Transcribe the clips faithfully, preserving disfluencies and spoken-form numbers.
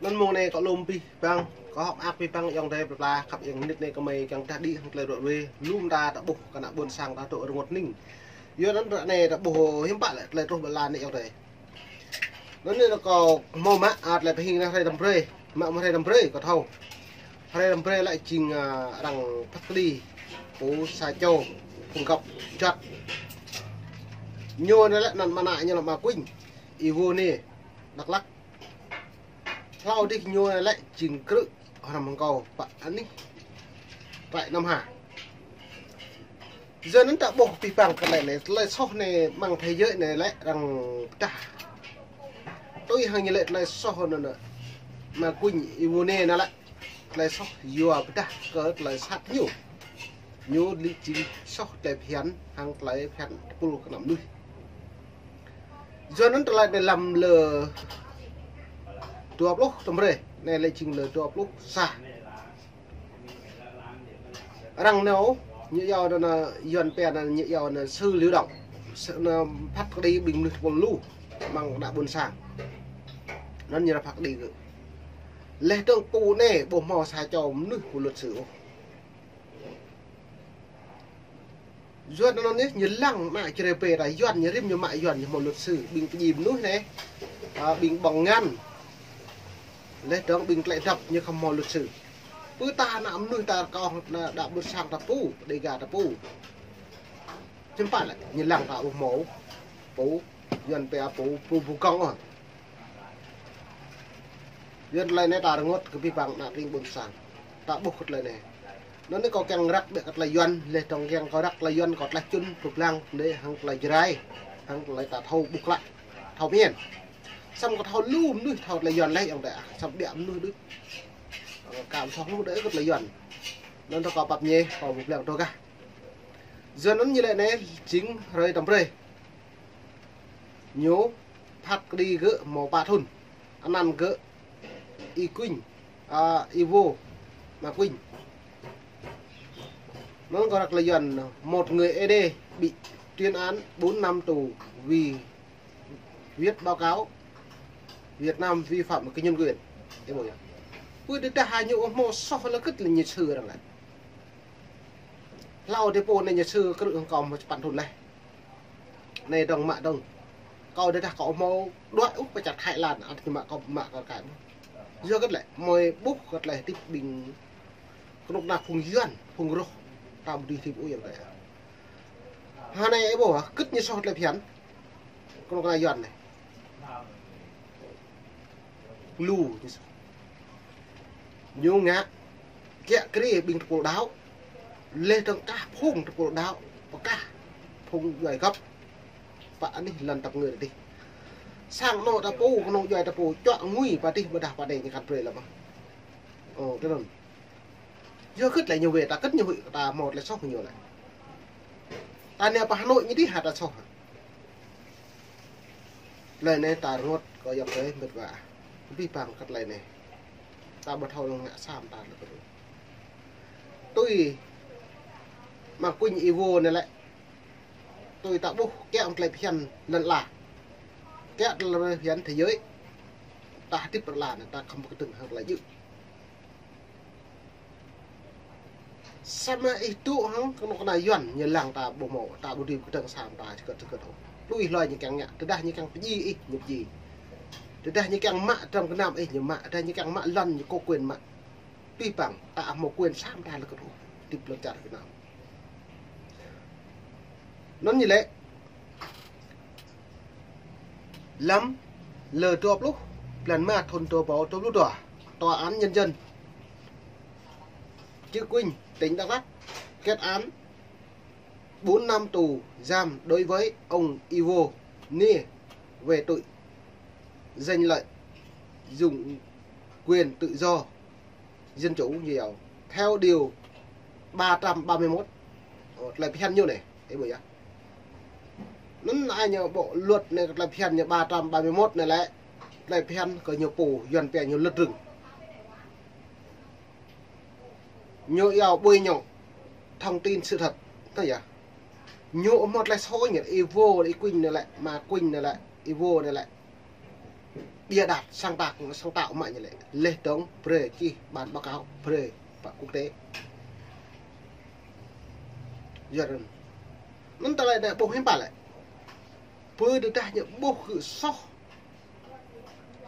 Anŭn mông anai kâo lŏm abih bang, kâo hơ̆k mơak abih bang ayŏng adơi plơi pla khăp ayŏng nit anai kơmơi kiăng tah đĭ hăng tơlơi ră ruai, lŏm ta ta ƀuh kơ ană ƀôn sang ta dŏ rơngot hning. Yua anŭn ră anai ta ƀuh hiư̆m pă lĕ tơlơi truh ƀơi lŏn anai ayŏng adơi. Anŭn anai kâo hmâo mă, a, tơlơi pơhing anai hrơi tơm brơi, mă mơ̆ng hrơi tơm brơi kâo thâo. Hrơi tơm brơi lĕ jing, a, arăng phat kơđi pô sa čô phung găp juăt. Ñu anai lĕ anăn mơnă ñu lăm Ma Kuñ, Iwo anai, Dak Lak. Hlâo dih ñu anai lĕ jing krư̆ hrŏm hăng kâo pă anih trại Nam Hà. Yua anŭn ta ƀuh abih bang kơ tơlơi anai, tơlơi soh anai mơ̆ng thế giới anai lĕ arăng pơdah. Tui hăng ñu lĕ tơlơi soh anŭn, Ma Kuñ Iwo anai lĕ tơlơi soh yua pơdah kơ tơlơi sat ñu. Ñu lĕ jing soh tơlơi phiăn hăng tơlơi phiăn tơpul kơ ană mơnuih. Yua anŭn tơlơi anai lăm lơ dua pluh tơm brơi, anai lĕ jing lơ dua pluh sa. Arăng nao, ñu iâu anŭn, Yuan pia anŭn, ñu iâu anŭn sư Liu Động. Sư anŭn phat kơđi ƀing mơnuih tơpul lu, mơ̆ng ană ƀôn sang. Anŭn ñu phat kơđi gơ̆. Laih dơ̆ng pô anai ƀu hmâo sa čô mơnuih pô luật sư ôh. Yua anŭn yơh, ñu lăng ană Jrai pê ta Yuan, ñu rĭm ñu mă Yuan, ñu hmâo luật sư, ƀing pơdjai mơnuih anai, a, ƀing ƀơ̆ng ngăn. Laih dơ̆ng ƀing tơlơi dăp ñu khŏm hmâo luật sư. Pơ ta ană mơnuih ta kâo ană ƀôn sang ta pô, Đêga ta pô. Hiư̆m pă lĕ, ñu lăng ta ƀu hmâo pô, Yuan pia pô, pô pơgŏng ôh. Yua tơlơi anai ta rơngot kơ abih bang ană tring ƀôn sang. Ta ƀuh kơ tơlơi anai. Anŭn anai kâo kiăng răk ƀĕ kơ tơlơi Yuan, laih dơ̆ng kiăng kâo răk tơlơi Yuan kâo tlaih čun, pơblang, anai hăng tơlơi Jrai, hăng tơlơi ta thâo ƀuh klă, thâo mĭn. Samơ̆ kâo thâo lu mơnuih thâo tơlơi Yuan laih ayŏng adơi, samơ̆ ƀiă mơnuih đôč. Ơ, kâo soh lu đơi kơ tơlơi Yuan. Anŭn ta kâo pap ñe, kâo pơblang tŏ gah. Yua anŭn ñu lĕ anai jing hrơi tơm brơi. Ñu phat kơđi gơ̆ hmâo pă thŭn. Anăn gơ̆ Y Kuñ, a, Iwo, Ma Kuñ. Anŭn kâo răk tơlơi Yuan, một người Ê Đê bị tuyên án bốn năm tù vì viết báo cáo Việt Nam vi phạm cái nhân quyền. Ih ƀuh yơh. Pơ tơdah ñu ƀu hmâo soh lĕ kơ̆t lĕ ñu sư arăng lĕ. Hlâo dih pô anai ñu sư krư̆ hăng kâo hmâo čơpăn thŭn laih. Anai dơ̆ng mă dơ̆ng. Kâo tơdah kâo hmâo đuaĭ ôh pơ čar Thái Lan, ăt ñu mă kâo mă kâo rơkai ƀuh. Yua kơ tơlơi, mơi ƀuh kơ tơlơi hơdip ƀing kơnuk kơna phung Yuan, phung roh, ta ƀu dưi hơdip ôh ayŏng adơi. Hơnai ih ƀuh, kơ̆t ñu soh tơlơi phiăn kơnuk kơna Yuan anai. Lu ñu soh. Ñu ngă kiă kriê ƀing tơpul đaŏ. Laih dơ̆ng kah phung tơpul đaŏ, pơkah phung djuai găp. Pă anih lŏn tăp ngơi adih. Sang anŏ ta pô, kơnơ̆ng djuai ta pô, čuă ngui pă adih ƀôdah pă anai ñu kăn brơi lăm. Ơ, tui anŭn. Yua kơ tơlơi ñu wai ta kơ̆t ñu huĭ kơ ta hmâo tơlơi soh ñu lĕ. Ta nao pơ Hà Nội ñu dih hă ta soh. Tơlơi anai ta rơngot kơ ayŏng adơi mĕt wa. Abih bang kơ tơlơi anai. Ta ƀu thâo ngă sa mơta lĕ kơ tui. Tui Ma Kuñ Iwo anai lĕ. Tui ta ƀuh kiăng tơlơi phiăn lŏn ala. Kiăng tơlơi phiăn thế giới. Ta hơdip lŏn ala anai ta khŏm kơdơ̆ng hăng tơlơi djơ̆. Samơ̆ ih dŏ hăng kơnuk kơna Yuan ñu lăng ta ƀu hmâo, ta ƀu dưi kơdơ̆ng sa mơta čơkơt čơkơt ôh. Tui hloi ñu kiăng ngă, tơdah ñu kiăng pơdjai ih ñu pơdjai. Tơdah ñu kiăng mă tram gơnam ih ñu mă, tơdah ñu kiăng mă lŏn ñu kơ quyền mă. Abih bang ta ƀu hmâo quyền sa mơta lĕ kơ tŭ hơdip lŏn čar Việt Nam. Anŭn ñu lĕ lăm lơ dua pluh blan rơma thŭn dua rơbâo dua pluh dua, Tòa án Nhân dân Chư Kuin, tỉnh Đắk Lắk kết án bốn năm tù giam đối với ông Iwo Nie về tội danh lợi dụng quyền tự do dân chủ gì đó, theo điều ba trăm ba mươi mốt. Ơ, tơlơi phiăn ñu anai, ih ƀuh yơh. Anŭn ai ñu bộ luật anai, tơlơi phiăn ñu ba trăm ba mươi mốt anai lĕ tơlơi phiăn kơ ñu pô Yuan pia ñu luật rừng. Ñu iâu bôi nhọ thông tin sự thật. Tơ yơh. Ñu ƀu hmâo tơlơi soh ñu, Iwo Y Kuin anai lĕ, Ma Kuñ anai lĕ, Iwo anai lĕ. bịa đặt, sáng tạo, sáng tạo mă ñu lĕ. Leh dơ̆ng brơi čih bản báo cáo, brơi pơ quốc tế. Yua anŭn. Anŭn tơlơi anai ƀuh hiư̆m pă lĕ. Pơ tơdah ñu ƀuh kơ soh.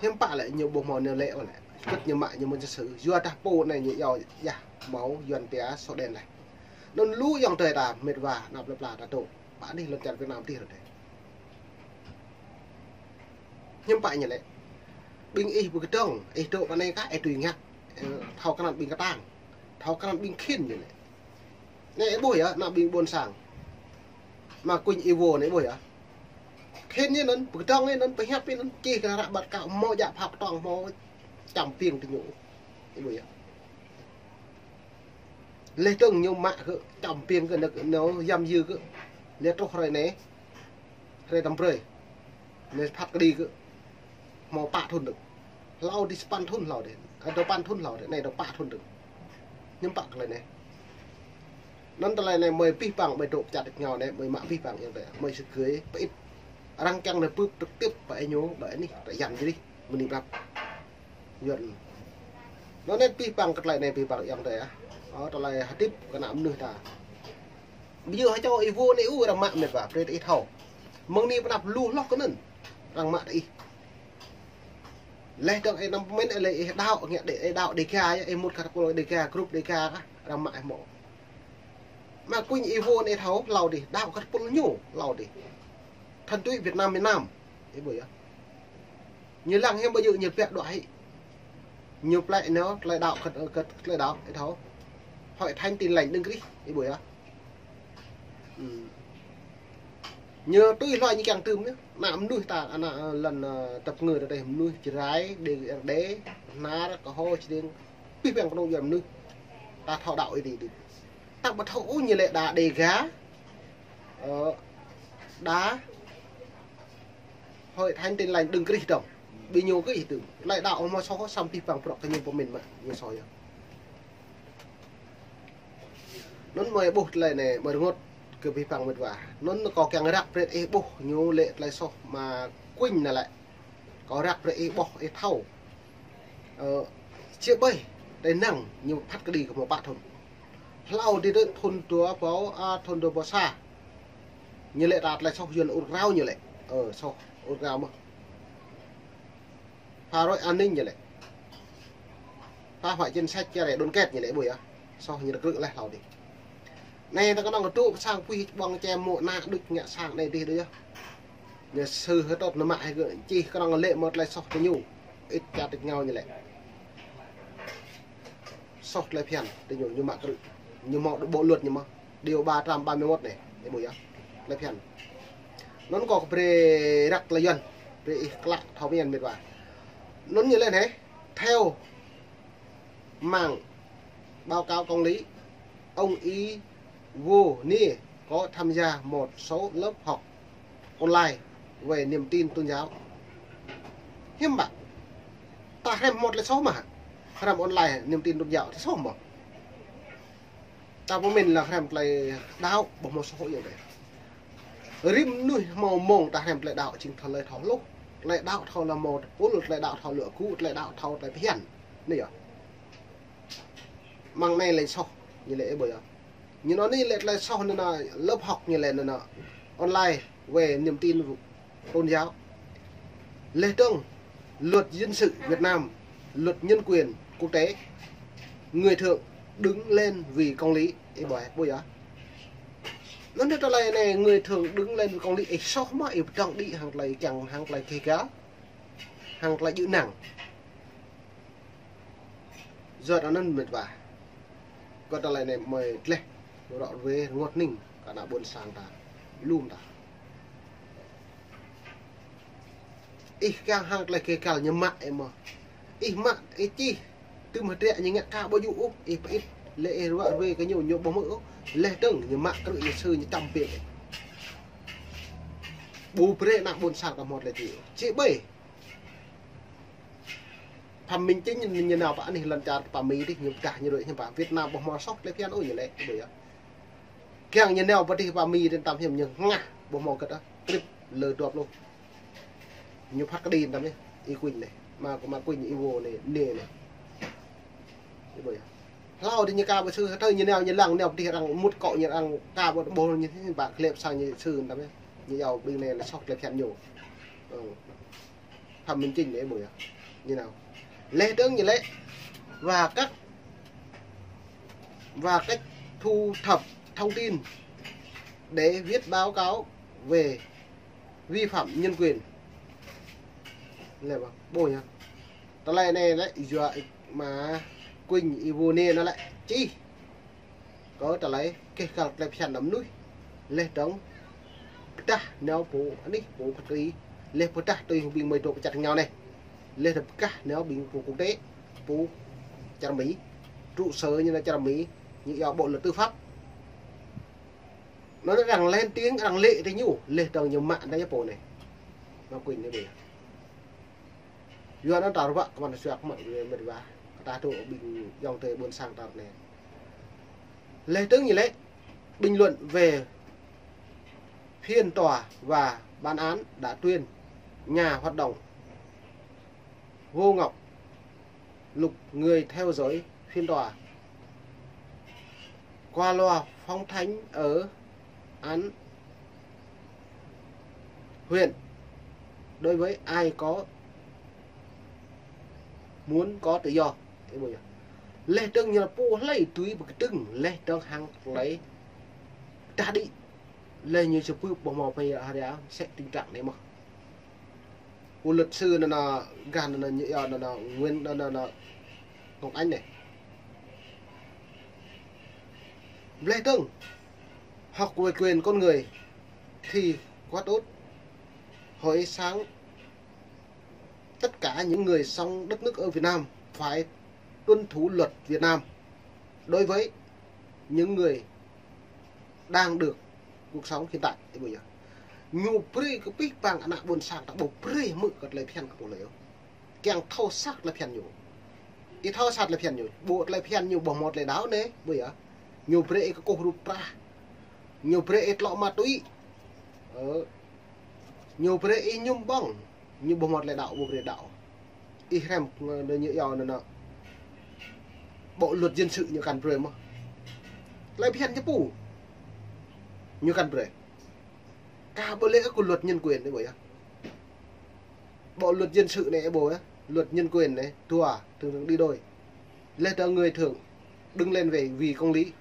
Hiư̆m pă lĕ ñu ƀuh hmâo nao lĕ ôh lĕ. Kơ̆t ñu mă ñu mơ̆n čih sư. Yua dah pô anai ñu yua yah hmâo Yuan pia sổ đen leh. Anŭn lu ayŏng adơi ta mĕt wa anăp lĕ pla ta tŭ. Pă anih lŏn čar Việt Nam tih rơdêh. Hiư̆m pă ñu lĕ. Ƀing ih pơkơdơ̆ng, ih dŏ pơ anai kah, ih tui ngă. Ơ, thâo krăn ƀing kơtang. Thâo krăn ƀing khĭn ñu lĕ. Anai ih ƀuh yơh, ană ƀing ƀôn sang. Mă kuñ Ivo anai ih ƀuh yơh. Khĭn ñu anŭn, pơkơdơ̆ng ñu anŭn, pơhiăp ñu anŭn, čih kơ ră ƀat kơ hmâo djă phao pơtŏng hmâo čăm piêng tơ ñu. Ih ƀuh yơh. Leh dơ̆ng ñu mă kơ čăm piêng kơ nao, nao yăm yư kơ. Leh truh hrơi anai. Hrơi tăm brơi. Anai phat kơđi kơ. Hmâo pă thŭn dơ̆ng. Hlâo dih sapăn thŭn hlâo dih. Ơ, dua păn thŭn hlâo dih. Anai dua pă thŭn dơ̆ng. Hiư̆m pă tơlơi anai. Anŭn tơlơi anai mơi pih păng mơi dŏ pơčăt ngao anai mơi mă pih păng yơh tơ. Mơi sơgơi pơit. Arăng kiăng nao bưp trực tiếp pơ ih ñu, ƀơi anih, tơ Yuan jih. Mơni prăp. Yuan. Anŭn anai pih păng kơ tơlơi anai pih păng ayŏng adơi ah. Ơ, tơlơi hơdip kơ ană mơnuih ta. Ƀu djơ̆ hơčâo Ivo anai ôh arăng mă mĕt wa, brơi tơ ih thâo. Mơ̆ng anai pơ anăp lu hloh kơ anŭn. Arăng mă tơ ih. Leh dơ̆ng ih anăm pơmĭn ih lĕ ih đaŏ ngă đe-, ih đaŏ Đêga yơh, ih mŭt kơ tơpul Đêga, grup Đêga kah, arăng mă ih hmâo. Mă kuñ Ivo anai thâo, hlâo dih, đaŏ kơ tơpul ñu, hlâo dih. Thần túy Việt Nam miền Nam. Ih ƀuh yơh. Ñu lăng hiư̆m ƀu djơ̆ ñu pĕk đuaĭ hĭ. Ñu plĕ nao, tơlơi đaŏ kơ, kơ, tơlơi đaŏ, ih thâo. Hội Thánh Tin Lành Đấng Christ, ih ƀuh yơh. Ư. Ñu tui hluai ñu kiăng tưm yơh. Ană mơnuih ta, ană, ơ, lŏn, ơ, tơpơngư ta tơdah mơnuih Jrai, Đê, Đê, Bahnar, Kơho, Čơdeng. Pih păng kơnung Yuan mơnuih. Ta thâo đaŏ ih dih dih. Ta ƀu thâo ôh ñu lĕ đa Đêga. Ơ, đa Hội Thánh Tin Lành Đấng Christ dơ̆ng. Ƀing ñu kơ ih tưm. Tơlơi đaŏ hmâo soh samơ̆ pih păng prŏk kơ ñu pơmĭn mă, ñu soh yơh. Anŭn mơi ƀuh tơlơi anai, mơi rơngot kơ pih păng mĕt wa. Anŭn kâo kiăng răk brơi ih ƀuh ñu lĕ tơlơi soh mă kuñ anai lĕ. Kâo răk brơi ih ƀuh, ih thâo. Ơ, či ƀơi, tơ năng, ñu phat kơđi kơ hmâo pă thŭn. Hlâo dih tơ thŭn dua rơbâo, a, thŭn dua rơbâo sa. Ñu lĕ ta tơlơi soh Yuan ur krao ñu lĕ. Ơ, soh ur krao mơ̆n. Phá rối an ninh ñu lĕ. Phá hoại chính sách chia rẽ đoàn kết ñu lĕ ƀuh yơh. Soh ñu rơkrư̆ leh hlâo dih. Anai ta kơnơ̆ng kơdŏ pơ sang puih ƀơ̆ng čem mơ̆ ană đôč ngă sang anai dih đôč yơh. Ñu sư hơtŭt nao mă hĭ kơ čih kơnơ̆ng lĕ mơ̆ tơlơi soh tơ ñu. Ih ča tĭt ngao ñu lĕ. Soh tơlơi phiăn tơ ñu, ñu mă krư̆. Ñu hmâo bộ luật ñu mơ̆n. Điều ba trăm ba mươi mốt anai, ih ƀuh yơh. Tơlơi phiăn. Anŭn kâo brơi răk tơlơi Yuan. Brơi ih klă thâo mian mĕt wa. Anŭn ñu lĕ anai, theo mạng báo cáo công lý, ông Y Vô Niê có tham gia một số lớp học online về niềm tin tôn giáo. Hiư̆m pă? Ta hrăm hmâo tơlơi soh mơ̆n. Hrăm online niềm tin tôn giáo, tơlơi soh mơ̆n. Ta pơmĭn lăng hrăm tơlơi đaŏ, ƀu hmâo soh ôh yơh. Rĭm mơnuih hmâo mông ta hrăm tơlơi đaŏ jing tơlơi thâo hluh. Tơlơi đaŏ thâo lăm mông tơpul, tơlơi đaŏ thâo luă gŭ, tơlơi đaŏ thâo tơlơi phiăn. Anai yơh. Mơ̆ng anai lĕ soh, ñu lĕ ih ƀuh yơh. Ñu anŭn anai lĕ tơlơi soh anŭn anai, lớp học ñu lĕ anŭn anai, online về niềm tin tôn giáo. Leh dơ̆ng, luật dân sự Việt Nam, luật nhân quyền quốc tế, người thượng đứng lên vì công lý, ih ƀuh, ƀuh yơh. Anŭn anai tơlơi anai, người thượng đứng lên vì công lý, ih soh mơ̆n, ih pơdơ̆ng đĭ hăng tơlơi kiăng, hăng tơlơi keh gal, hăng tơlơi djơ̆ năng. Yua anŭn mĕt wa. Kơ tơlơi anai mơi tleh, rŏ ruai rơngot hning, kơ ană ƀôn sang ta, lŏm ta. Ih kiăng hăng tơlơi keh gal ñu mă ih mơ̆n. Ih mă, ih čih, tơm hơdră ñu ngă ka ƀu djơ̆ ôh, ih pơit, lĕ ih rŏ ruai kơ ñu, ñu ƀu hmư̆ ôh. Leh dơ̆ng ñu mă krư̆ ñu sư ñu čăm piêng ih. Ƀu brơi ană ƀôn sang ta hmâo tơlơi djơ̆. Či ƀơi. Phạm Minh Chính ñu nao pơ anih lŏn čar pơ Mi dih, ñu pơdah ñu đuaĭ hiư̆m pă. Việt Nam ƀu hmâo soh tơlơi phiăn ôh ñu lĕ, ƀuh yơh. Kiăng ñu nao pơ dih pơ Mi dih tăm hiư̆m ñu hngah, ƀu hmâo kơ̆t ôh, trip lơ dua pluh. Ñu phat kơđi tăm yơh. Y Quynh anai, mă, mă Quynh Y Vô anai, anai anai. Ih ƀuh yơh. Hlâo dih ñu ka ƀu sư̆, tơl ñu nao ñu lăng, nao pơ tih arăng mŭt akŏ ñu, arăng ka ƀu ƀuh ñu, ƀă klep sang ñu sư̆ tăm yơh. Ñu iâu ƀing anai lĕ soh tơlơi phiăn ñu. Ơ. Phạm Minh Chính anai ih ƀuh yơh. Ñu nao. Laih dơ̆ng ñu lĕ, và các, và cách thu thập thông tin để viết báo cáo về vi phạm nhân quyền. Lĕ ƀuh, ƀuh yơh. Tơlơi anai lĕ yua mă Quynh Y Vô anai lĕ čih kơ tơlơi keh kăl tơlơi phiăn ană mơnuih. Laih dơ̆ng pơdah nao pơ anih pơ phat kơđi. Laih pơdah tui ƀing mơi dŏ pơ čar ñu anai. Laih dơ̆ng pơdah nao ƀing pơ quốc tế, pơ čar Mi. Trụ sở ñu anai čar Mi, ñu iâu bộ luật tư pháp. Anŭn arăng lên tiếng, arăng lĕ tơ ñu, laih dơ̆ng ñu mă anai yơh pô anai. Mă Quynh anai ƀuh yơh. Yua anŭn ta ruă kơ mơ̆n, suak mă wĕ mĕt wa. Kơ ta tŭ ƀing ayŏng adơi ƀôn sang ta anai. Laih dơ̆ng ñu lĕ bình luận về phiên tòa và bản án đã tuyên nhà hoạt động Vô Ngọc Lục người theo dõi phiên tòa qua loa phóng thanh ở án huyện đối với ai có muốn có tự do. Ih ƀuh yơh. Laih dơ̆ng ñu pô hlơi tui pơkơdơ̆ng, laih dơ̆ng hăng tơlơi pơdah đĭ. Laih ñu sơpưp ƀu hmâo pơhiăp hơdră sĕ tình trạng anai mơ̆n. Pô luật sư anŭn, anŭn gah anŭn, anŭn ñu iâu anŭn, anŭn Nguyễn anŭn, anŭn, anŭn Ngọc Ánh anai. Laih dơ̆ng, học về quyền con người thì quá tốt. Hỏi sang tất cả những người sống đất nước ở Việt Nam phải tuân thủ luật Việt Nam đối với những người đang được cuộc sống hiện tại. Ih ƀuh yơh. Ñu brơi kơ pih pang ană ƀôn sang ta ƀu brơi hmư̆ kơ tơlơi phiăn kơ pô hlơi ôh. Kiăng thâo sat tơlơi phiăn ñu. Ih thâo sat tơlơi phiăn ñu. Ƀu tơlơi phiăn ñu ƀu hmâo tơlơi đaŏ anai, ƀuh yơh. Ñu brơi ih kơkuh rup trah. Ñu brơi ih tlŏ ma túy. Ơ. Ñu brơi ih mơñum ƀơ̆ng. Ñu ƀu hmâo tơlơi đaŏ, ƀu brơi đaŏ. Ih hrăm, anŭn ñu iâu anŭn, anŭn bộ luật dân sự ñu kăn brơi mơ̆n. Tơlơi phiăn ñu pô ñu kăn brơi. Kah ƀu lĕ kơ luật nhân quyền anai ƀuh yơh. Bộ luật dân sự anai ih ƀuh yơh. Luật nhân quyền anai, dua, thường thường đi đôi. Laih dơ̆ng người thường đứng lên về vì công lý.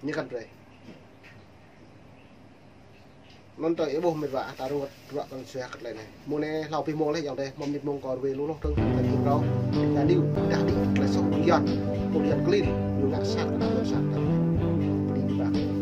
Ñu kăn brơi. Anŭn tơlơi ih ƀuh mĕt wa, ta ruă, ruă kơ mơ̆n, suak kơ tơlơi anai. Mông anai hlâo pih mông laih ayŏng adơi, mơ̆ng mơnit mông kơ ruai lu hloh dơ̆ng, tơlơi kơ prŏng. Đa điu, đa điu, tơlơi soh ƀing Yuan. Pô Yuan klin, ñu ngă sat kơ ană ƀôn sang ta. Đĭ đĭ ƀă.